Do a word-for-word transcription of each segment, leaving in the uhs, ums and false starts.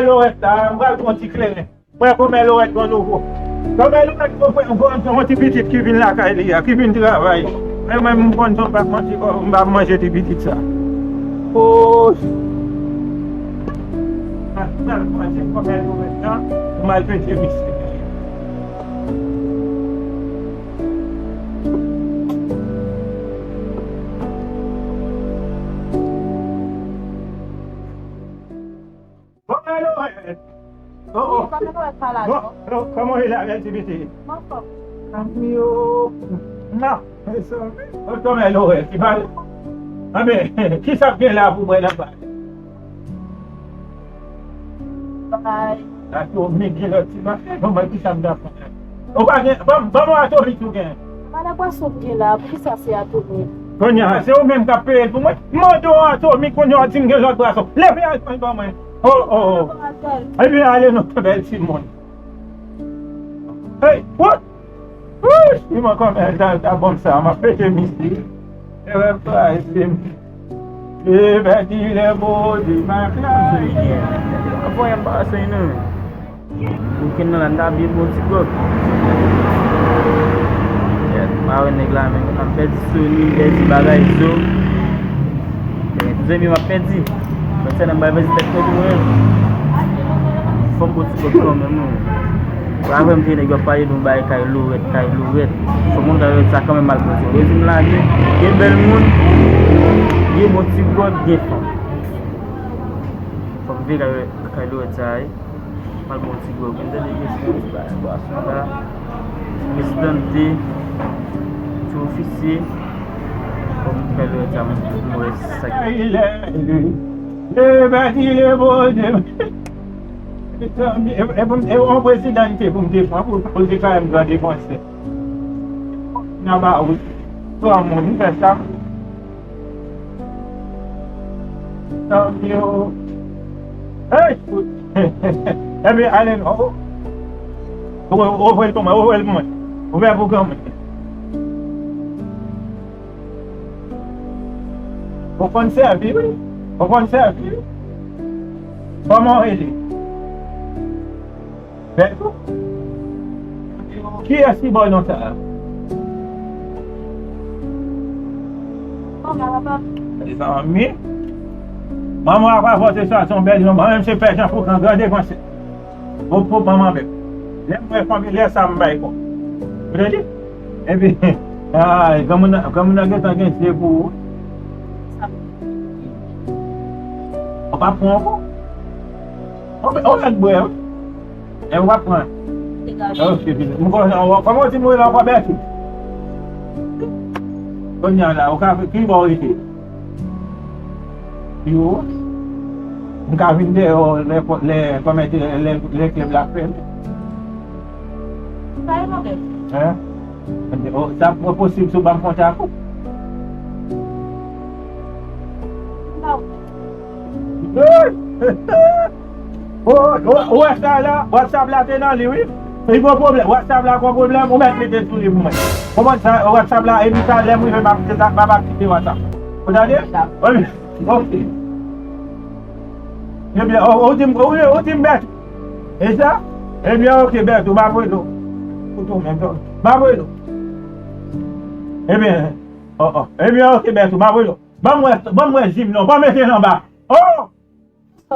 Lorèt la, m pral pran ti kleren. Mwen konmè Lorèt gon nouvo. Konmè Lorèt gon, gon, gon, gon ti pitit ki vin lakay li a, ki vin travay. Men mwen, m konn tou, m p ap manti, m p ap manje ti pitit sa. Oh. Mwen pral pran ti konmè Lorèt la, m al pete misye. Kòman Lorèt? Oh, oh. Wi, kòman Lorèt pa la, non? Bon, oh, kòman w ye la, bèl ti pitit? M anfòm. Anmyo. Non, mezanmi. Oh, kòman Lorèt? Ki bagay? Anben, kisa k gen la pou mwen nan bagay? Bay. Atomi gen lòt ti bagay. Bon, mwen, kisa m ta fè? Ou pa gen, ban m, ban m yon Atomi tou gen. Malè bwason m gen la, poukisa se Atomi? Kounye a, se ou menm k ap peye l pou mwen. M mande w Atomi, kounye a w di m gen lòt bwason. Leve al pran l ban mwen. Oh, oh, oh. Ebyen, ale non, bèl timoun. Hey, what? Wouch! Li man kòmè ta, ta bon sa, m ap pete misye. E wè kraze m. E pèdi lè bodi makay. Voye m pase non. Wikenn nan la, n ta byen bon ti gwòg. Kèt, m pa wè nèg la menm, m ap pèdi soni, m pèdi bagay zo. Zanmi m ap pèdi. Mwen sèlman bay pèdi tèt mwen pou mwen. Fò m bon ti gwòg kanmenm non. Apre m te nèg yo ap pale nou bay kay Lorèt, kay Lorèt. Fò moun kay Lorèt sa kanmenm al pran ti gwòg. Yo di m lage, gen bèl moun, gen bon ti gwòg, gen fanm. Fò m veye kay, kay Lorèt sa ye. Mal bon ti gwòg. M tande gen ti bagay bwason la. Presidente, ti ofisye. Bon, m fè lè sa, mwen, mwen wè sa. Ay, lè, lè, lè, pati lè, Bondye. E, e, e, e yon prezidan li te pou m te pran pou, pou l te ka yon gran defansè. Nan ba wout. Twa moun, m fè sa. Tanpri. Hey! Ebyen, ale non. Ou, ou, ou voye l pou mwen, ou voye l pou mwen. Ou fè pou granmoun. Ou konn sèvi, wi. Ou konn sèvi, wi. Kòman w rele? Bèl tou. Kiyès ki ba w non sa a? Mezanmi. Manman w ap avòte sa, se yon bèl nonm. Mwen menm se pè Jan Foukan, gran defansè. Bon, pou manman menm. Lè m wè fanmi, lè sa m bay kò. Ou tande? Epi, ay, granmoun nan, granmoun nan gentan gen je pou ou. Ou pa pran ankò? Ou, ou mèt bwè, wi. E w ap pran? Degaje. Ok, vini. M konn, w, kòman w di m rele ankò, Bètou? Kounye a la, ou ka, ki bò w rete? Yo. M ka vin dèyè w lè, lè, kòman di, lè, lè klèb la fèmen. Sa e mande. Hein? Oh, sa p-, posib si w ban m kontak ou. Ba w. Ou, ou, ou wè sa la? WhatsApp la te nan li, wi. Li gon pwoblèm. WhatsApp la gon pwoblèm, ou mèt mete l sou li pou mwen. Konprann sa, WhatsApp la, epi sa, lè m rive, m ap, m ap, m ap kite WhatsApp. Ou tande? Wi. Ok. Ebyen, ou, ou di m, ou, ou di m Bètou. E sa? Ebyen, ok, Bètou, m ap rele w. Koute w menm, m ap rele w. Ebyen, oh, oh. Ebyen, ok, Bètou, m ap rele w. Ban m wè, ban m wè jim non, pa mete l anba. Oh!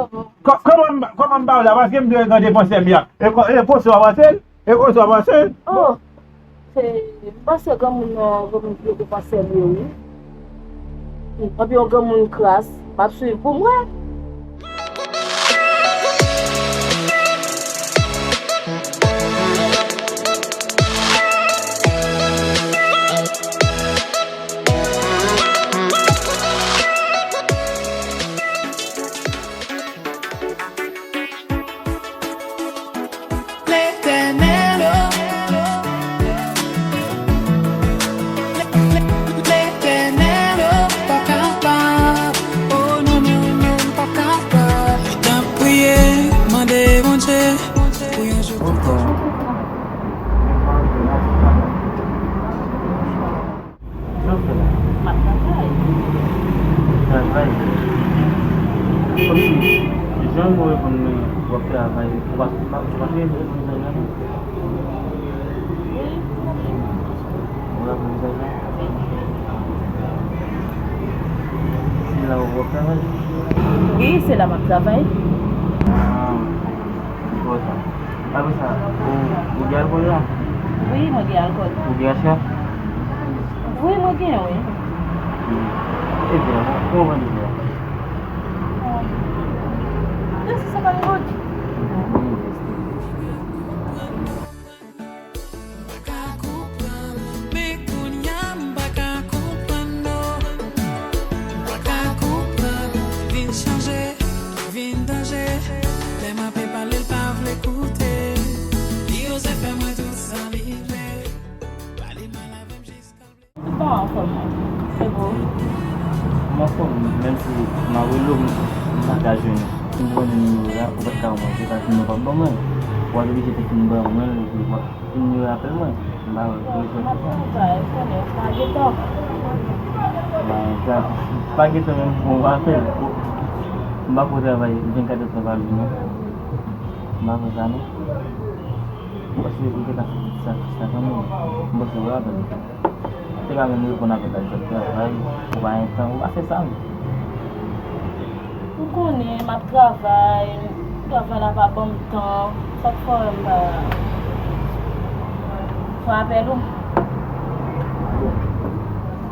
Kò-, kòman m, kòman m ba w la? Paske m dwe gade konsèy m ya. E kò-, e konsa w avanse l? E konsa w avanse l? Oh, se, m panse granmoun nan, granmoun ki yo te panse m yo, wi. Anpi yon granmoun kras, m ap swiv pou m wè. Letènèl, oh. Letènèl, oh, pa kapab. Oh, non, non, non, Travay, ou pa, ou pa, ou pa travay nan mizè la, non? Wi, mwen menm. Ou pa travay nan mizè la? Se la ou ap travay? Wi, se la m ap travay. Ah, enpòtan. Apre sa, ou, ou gen alkòl la? Wi, mwen gen alkòl. Ou gen acha? Wi, mwen gen, wi. Hmm. Ebyen, kòman ou vande la? Deux cent cinquante goud. Hmm. M pa ka konprann, men kounye a m pa ka konprann, non. M pa ka konprann, vin chanje, vin danje. Lè m ape pale, l pa vle koute. Li oze fè mwen tout sa li vle. Pale mal avè m jiska l vle. Ou pa anfòm, non? Se bon. M anfòm, menm si m ap rele w, m pa ka jwenn ou. Si m te konnen nimewo w la, ou pa t ka ban mwen, se pa nimewo w p ap ban mwen. W ap oblije te fin ban mwen l, epi w ap fin nimewo apèl mwen. M pa wè ki rezon pou sa. M ap travay, ou konnen, m pa gen tan. Ba, sa, pa gen tan menm pou w apèl. M pa ko travay vennkat èdtan pa jou, non. M pa fè sa, non. M panse ou gentan fè tout sakrifis la kanmenm. M panse ou rapèl. Ou te ka menm reponn apèl la, di w ap travay, ou pa gen tan, ou pa fè sa menm. Ou konnen, m ap travay, travay la pa ban m tan, sa k fè m pa, pa rapèl ou.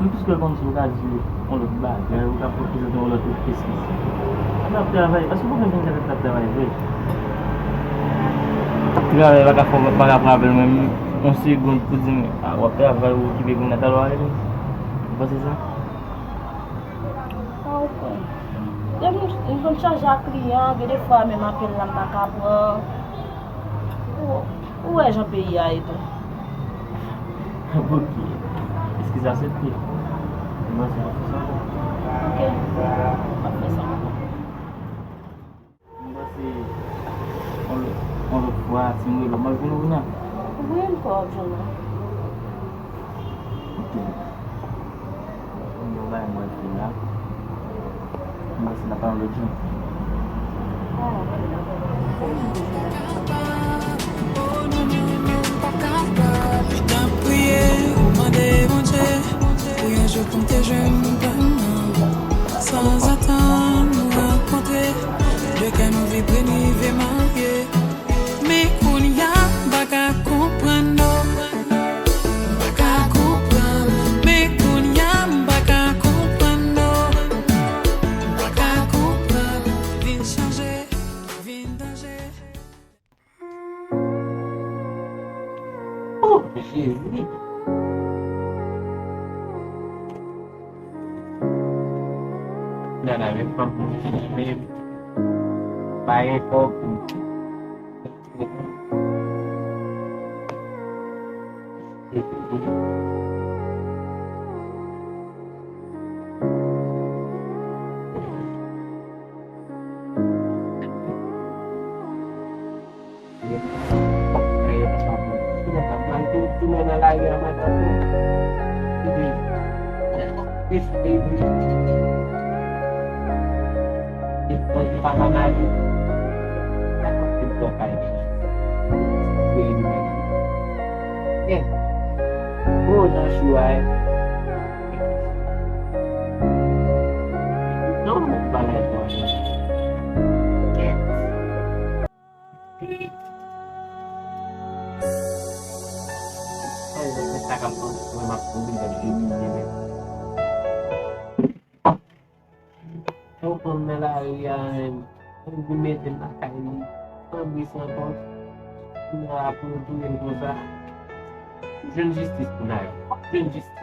M plis ke konn si w ka di yon lòt bagay, ou ka prezante yon lòt ekspliz. N ap travay, èske w pa fè vennkat èdtan travay vre? Travay pa ka fè w pa ka pran apèl mwen yon segond pou di m, a, w ap travay, ou okipe kounye a, talè w a rele m. Ou panse sa? Pa konprann. Depi m, m konn chaje ak kliyan, gen de fwa menm apèl la m pa ka pran. Ou, ou wè jan peyi a ye tou. Ok. Eskiz aksepte. Mwen se pa fè sa ankò. Ok. M pa fè sa ankò. M panse yon lòt, yon lòt fwa, si m rele w, m ap jwenn ou kounye a. Wi, m kwè w ap jwenn mwen. Ok. Gen yon bagay m pral fè la. M panse n ap pale yon lòt jou. Tanpri, mande Bondye pou yon jou pou m te jwenn grann nan. Sanzatann nou rankontre, de kè nou vibre, n rive marye. Men kounye a, m pa ka konprann, non. M pa ka konprann, men kounye a, m pa ka konprann, non. M pa ka konprann, vin chanje, vin danje. Oh, Jezi. Nana, men fanm pou mwen, men pa gen kòb. Tounen nan lari a, madanm mwen. Epi, epi, epi, pa ka mari. Dakò, se bon kay. Peyi nou menm. Byen. Bon, nan chou a, eh. Non, mwen pa la. Byen. Ay, men sa k ap pran mwen, m ap oblije ap demine, men. Ou pran m nan lari a, men, ou vin mete m lakay li, san bri, san kont. Kounye a pou yo touye m konsa. Jwenn jistis pou Nayò. Jwenn jistis.